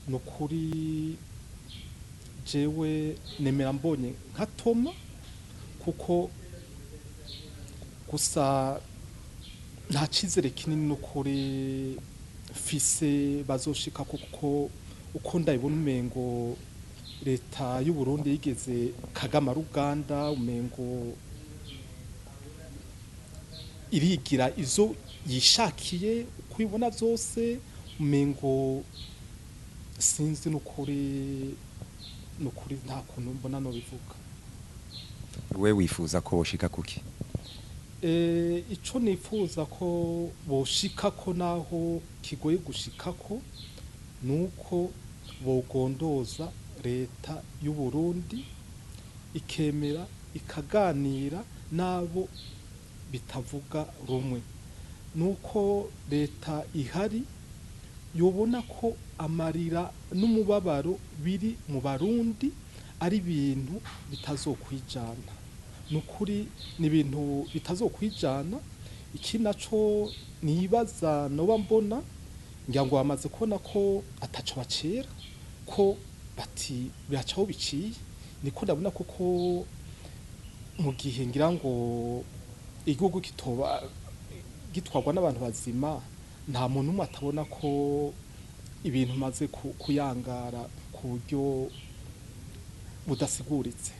Ni ukuri jewe nemera mbonye nka Toma, kuko gusa nta cyizere kinini n'ukuri mfise bazoshika, kuko uko ndabibona umengo leta y'u Burundi yigeze Kagame Ruganda, umengo irigira izo yishakiye uko ibona byose, umengo sinzi n'ukuri, n'ukuri nta kuntu mbona no bivuga. We wifuza ko boshika kuki? Ico nifuza ko boshika ko, naho kigoye gushika ko, nuko bogondoza leta y'u Burundi ikemera ikaganira n'abo bitavuga rumwe, nuko leta ihari yobona ko amarira n'umubabaro biri mu Barundi ari ibintu bitazokwijana. Nukuri ni ibintu bitazokwijana. Iki naco nibaza noba mbona ngira ngo bamaze kubona ko ataco bacera, ko bati biracaho biciye, niko ndabona, kuko mu gihe ngira ngo igihugu kitoba gitwarwa n'abantu bazima, nta muntu umwe atabona ko ibintu maze kuyangara ku buryo budasiguritse.